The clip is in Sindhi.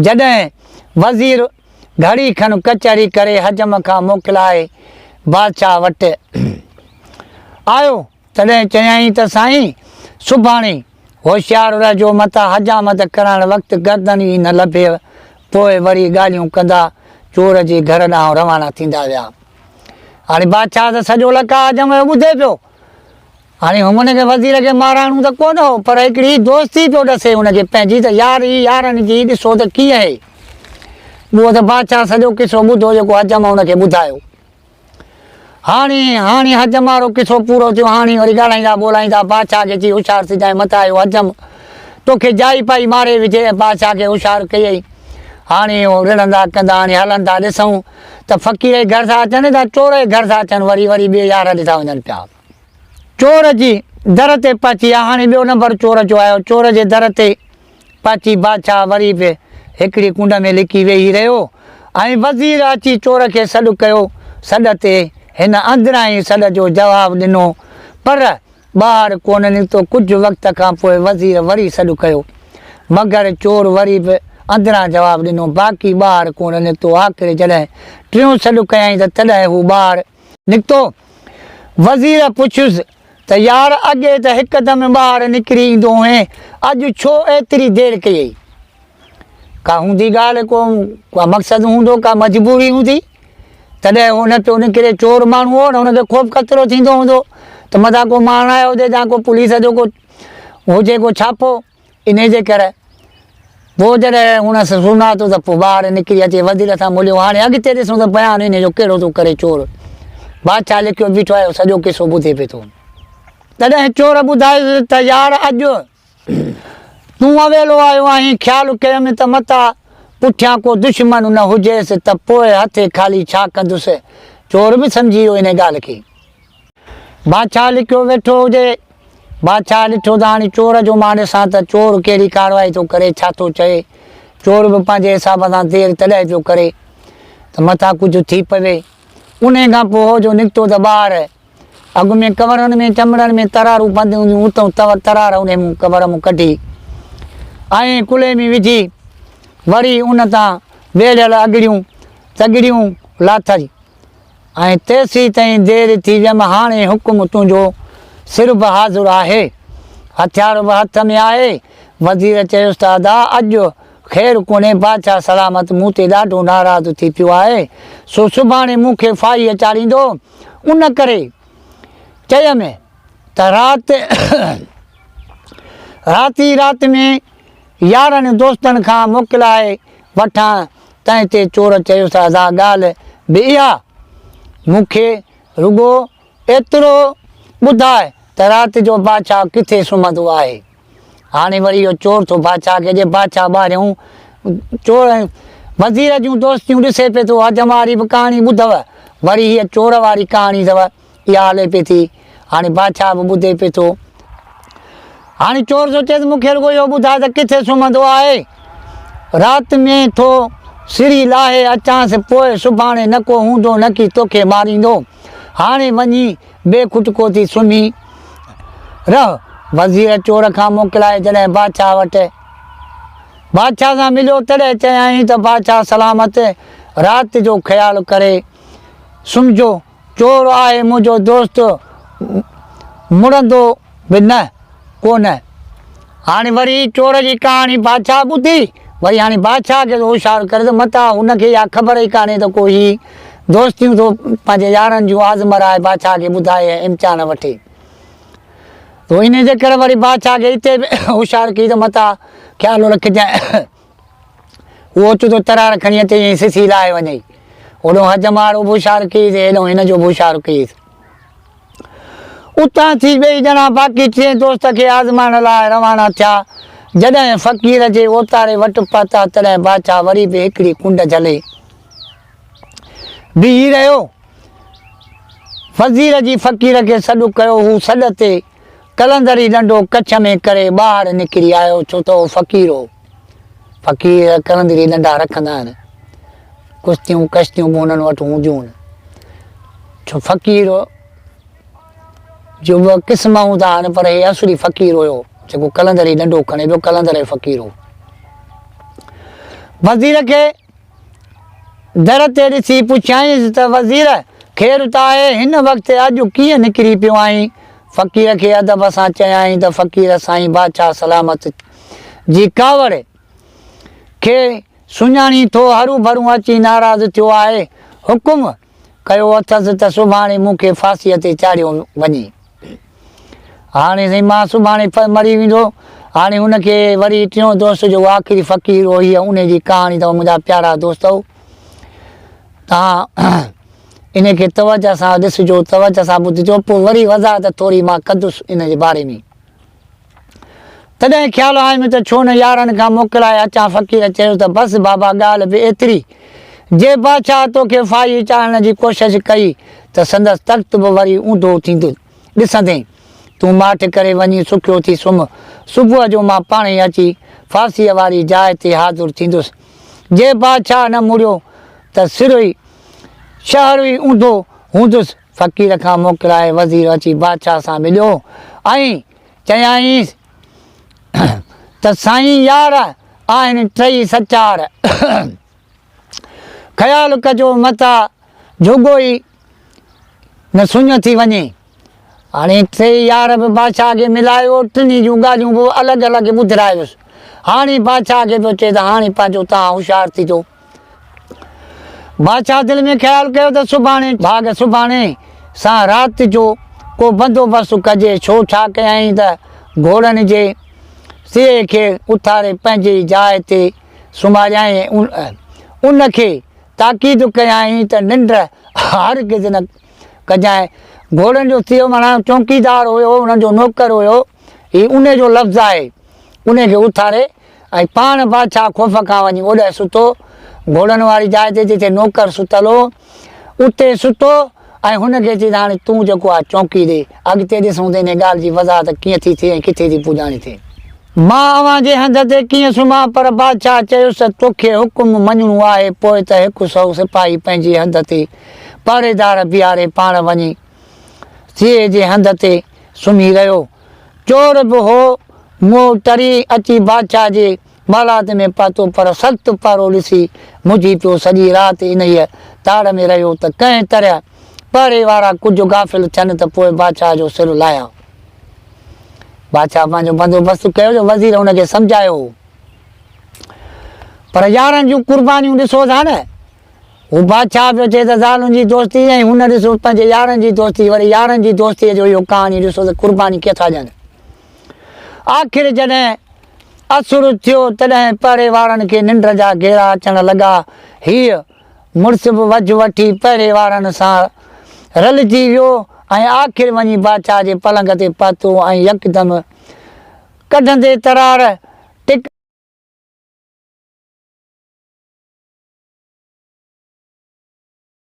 جڏهن وزير گهڙي کن ڪچهري ڪري حجم کان موڪلائي بادشاهه وٽ آيو، تڏهن چيائين ته سائين! سڀاڻي هوشيار رهجو، متان حجامت ڪرائڻ وقت گردن ئي نه لڀيو. پوء وري ڳالهيون ڪندا چور جي گهر ڏانهن روانا ٿيندا ويا. هاڻي بادشاهه ته سڄو لقاء حجم جو ٻڌي پيو. هاڻي هن کي وزير کي مارائڻو ته ڪونه هو، پر هڪڙي دوستي پيو ڏسي هن کي پنهنجي ته يار هي يارن جي ڏسو ته ڪيئن هي. اهو ته بادشاهه سڄو قصو ٻڌو جيڪو حجم هن کي ٻڌايو. هاڻي هاڻي حجم وارو قصو پورو ٿيو، هاڻي وري ڳالهائيندا ٻولهائيندا بادشاهه کي چي هوشيار ٿجانء متان اهو حجم توکي جائي پائي ماري وجهي ۽ بادشاهه کي هوشيار ڪيائين. هاڻي هو رڙندا ڪندا هاڻي هلن ٿا ڏسون ته فقير جي گهر ٿا اچن يا چور جي گهر ٿا اچن وري وري ٻئي يار ڏي ٿا وڃن پيا. چور جي در تي پهچي آ هاڻي ٻيو نمبر چور جو آيو چور جي در تي پهچي بادشاهه وري به هڪڙي ڪنڊ ۾ لڪي ويهي رهيو ۽ وزير اچي چور کي سڏ ڪيو سڏ تي هن اندران ئي سڏ جو جواب ڏنو پر ٻاهر ڪونه نڪتو ڪجهه وقت کان پوء وزير وري سڏ ڪيو مگر چور وري به اندران جواب ڏنو باقي ٻاهر ڪونه نڪتو آخر جڏهن ٽيون سڏ ڪيائين ته تڏهن هو ٻاهر نڪتو. وزير پڇيس ته يار اڳي ته هڪدم ٻاهر نڪري ايندو هئين، اڄ ڇو ايتري دير ڪيئي؟ ڪا هوندي ڳالهه، ڪو ڪا مقصد هوندو، ڪا مجبوري هوندي، تڏهن هو نه پيو نڪري. چور ماڻهو هو نه، هن کي خوف خطرو ٿيندو هوندو ته متان ڪو مارڻ آيو هجي يا ڪو پوليس جو ڪو هجي ڪو ڇاپو. انهيء جي ڪري پوء جڏهن هن سڃاتو ته پوء ٻاهر نڪري اچي وزير سان مليو. هاڻي اڳتي ڏسون ته بيان انهيء جو ڪهڙو ٿو ڪري. چور بادشاهه لڪيو بيٺو آهي، سڄو قصو ٻڌي پئي ٿو. تڏهن چور ٻڌايس ته يار اڄ تون اويلو آيو آهين، خيال ڪيم ته متان پٺيان ڪو دشمن نه هجيس ته پوء هٿ خالي ڇا ڪندس. چور به سمجهي ويو انهيء ڳالهه کي. بادشاهه لڪيو ويٺو هجي. بادشاهه ڏٺو ته هاڻي چور جو مان ڏسان ته چور ڪهڙي ڪارروائي ٿو ڪري، ڇا ٿو چئي. چور به پنهنجي حساب سان دير تڏهن پيو ڪري ته متان ڪجهه ٿي پوي. انهيء کان پوء هو جو نڪتو ته ٻاهر اڳ ۾ ڪورن ۾ چمڙن ۾ ترارون بند هونديون اتئون ترار انهيء مون ڪور مون ڪڍي ۽ ڪلهي ۾ وجهي وري ان تان ويڙهيل اڳڙيون تڳڙيون لاٿائين. ۽ تيسيتائين دير ٿي ويم، هاڻي حڪم تنهنجو، سر به حاضر آهي، هٿيار به هٿ ۾ آهي. وزير چيس ته ادا، اڄ خير ڪونهي، بادشاهه سلامت مون تي ڏاڍو ناراض ٿي پيو آهي، سو سڀاڻي مون کي ڦاهيء چاڙهيندو، ان ڪري چيم ته رات رات ئي رات ۾ يارن دوستن کان موڪلائي وٺان، تنهن تي چور چيس ته ادا ڳالهه به اها، مون کي رڳو ايترو ٻڌاء ته رات جو بادشاهه ڪٿي سمهندو آهي؟ هاڻي وري اهو چور ٿو بادشاهه کي ڏي، بادشاهه ٻاهريون چور ۽ وزير جون دوستيون ڏسي پئي ٿو، حجم واري به ڪهاڻي ٻڌو، وري هيء چور واري ڪهاڻي اٿو. اها هلي پئي ٿي. هاڻي بادشاهه به ٻڌي پئي ٿو. هاڻي چور ٿو چئي ته مون کي رڳو اهو ٻڌاء ته ڪٿي سمهندو آهي؟ رات ۾ ٿو سري لاهي اچانس، پوء سڀاڻي نه ڪو هوندو نه ڪي توکي ماريندو. هاڻي وڃي بي کٽڪو ٿي سمهي رهه. وزير چور کان موڪلائي جڏهن بادشاهه وٽ بادشاهه سان مليو، تڏهن چيائين ته بادشاهه سلامت، رات جو خيال ڪري سمهجو. چور آهي منهنجو دوست مڙندو به نه ڪونه. هاڻي وري چور جي ڪهاڻي بادشاهه ٻڌي، وري هاڻي بادشاهه کي ٿو هوشيار ڪري ته متان هن کي اها خبر ئي ڪانهي ته ڪو هي دوستيون ٿو پنهنجي يارن جون آزمرائي بادشاهه کي ٻڌائي ۽ امتحان وٺي. تو انهي جي ڪري وري بادشاهه کي اتي به هوشيار ڪئي ته متان خيال رکجانء. هو اوچتو ترار کڻي اچي ۽ سسي لاهي وڃئي. هوڏهون حجم وارو به هوشيار ڪيس، هيڏهون هن جو به هوشيار ڪيس. اتان ٿي ٻئي ڄڻا باقي ٽئين دوست کي آزمائڻ لاء روانا ٿيا. جڏهن فقير جي اوتاري وٽ پهتا، تڏهن بادشاهه وري به هڪڙي ڪنڊ جهلي بيهي رهيو. وزير جي فقير کي سڏ ڪيو. هو سڏ تي قلندري ڏنڊو ڪڇ ۾ ڪري ٻاهر نڪري آيو، ڇو ته هو فقير هو. فقير قلندري ڏنڊا رکندا آهن. ڪشتيون ڪشتيون به انهن وٽ هونديون آهن. ڇو فقير جو به قسم هوندا آهن، پر هي اصلي فقير هيو، جيڪو قلندري ڏنڊو کڻي پيو، قلندر جو فقير هو. وزير کي در تي ڏسي پڇيائينس ته وزير خير ته آهي، هن وقت اڄ ڪيئن نڪري پيو آهين؟ فقير کي ادب سان چيائين ته فقير سائين بادشاهه سلامت جي ڪاوڙ کي سڃاڻي ٿو، هروڀرو اچي ناراض ٿيو آهي، حڪم ڪيو اٿس ته سڀاڻي مون کي ڦاسيء تي چاڙهيو وڃي. هاڻي سائين مان سڀاڻي مري ويندو. هاڻي هن کي وري ٽيون دوست جيڪو آخري فقير هو هيء انهي جي ڪهاڻي اٿو منهنجا پيارا دوستو توهان ان کي توجه سان ڏسجو توجه سان ٻڌجو پوء وري وضاحت ٿوري مان ڪندس ان جي باري ۾. تڏهن خيال آيم ته ڇو نه يارن کان موڪلائي اچان. فقير چيو ته بس بابا ڳالهه به ايتري، جي بادشاهه توکي ڦاهي چاڙهڻ جي ڪوشش ڪئي ته سندس تخت به وري اونڌو ٿيندو ڏسندين. تون ماٺ ڪري وڃي سکيو ٿي سمهه. صبح جو مان پاڻهي اچي ڦاسيء واري جاء تي حاضر ٿيندس. جي بادشاهه نه مڙيو ته سر ئي شهر ئي اونڌو هوندس. فقير کان موڪلائي وزير اچي بادشاهه سان مليو ۽ چيائينس ته سائين يار آهن ٽئي سچار، خيال ڪجو متان جهڳو ئي نه سڃ ٿي وڃي. هاڻي ٽيئي يار به بادشاهه کي ملايو، ٽنهي جون ڳالهيون به الڳ الڳ ٻڌرايس. هاڻي بادشاهه کي پيو چئي ته هاڻي پنهنجو توهان هوشيار ٿجو. بادشاهه دل ۾ خيال ڪيو ته سڀاڻي ڀاڳ سڀاڻي سان رات جو ڪو بندوبست ڪجي، ڇو ڇا ڪيائين ته گهوڙن جي سيهي کي اٿاري پنهنجي جاء تي سمهاريائين ۽ ان کي تاڪيد ڪيائين ته ننڊ هرگز نه ڪجانء. گهوڙن جو سيهو معنيٰ چونڪيدار هيو، انهن جو نوڪر هيو، هي انهي جو لفظ آهي. انهي کي اٿاري ۽ پاڻ بادشاهه خوف کان وڃي اوڏانهن ستو، گهوڙن واري جاء تي جتي نوڪر ستل هو، اتي ستو ۽ هن کي چيس ته هاڻي تون جيڪو آهي چونڪي ڏي، اڳتي ڏسون ته انهي ڳالهه جي وضاحت ڪيئن ٿي ٿئي ۽ ڪٿي ٿي پڄاڻي ٿئي. مان اوهان جي هنڌ تي ڪيئن سمهان؟ پر بادشاهه چيس ته توکي حڪم مڃڻو آهي. پوء ته هڪ سئو سپاهي پنهنجي هنڌ تي پهريدار بيهاري پاڻ وڃي سيهي جي هنڌ تي سمهي رهيو. چور به هو، منهن ٽري اچي بادشاهه جي محلات ۾ پهتو، پر سخت پهرو ڏسي منجهي پيو. سڄي رات انهيء تاڙ ۾ رهيو ته ڪنهن طرح پهري وارا ڪجهه غافل ٿين ته پوء بادشاهه جو سر لاهيان. بادشاهه پنهنجو بندوبست ڪيو جو وزير هن کي سمجهايو هو. پر يارن جون قربانيون ڏسو ٿا نه. هو بادشاهه پيو چئي ته زالن جي دوستي ۽ هن ڏسو پنهنجي يارن جي دوستي وري يارن جي دوستيء جو اهو ڪهاڻي ڏسو ته قرباني ڪيئن ٿا ڏين. آخر جڏهن اسر ٿيو تڏهن پهري وارن کي ننڊ جا گهيرا اچڻ لڳا. هيء مڙس به وجهه وٺي پهري وارن سان رلجي ويو ۽ آخر وڃي بادشاهه جي پلنگ تي پهتو ۽ يڪدم ڪڍندي ترار ٽڪ.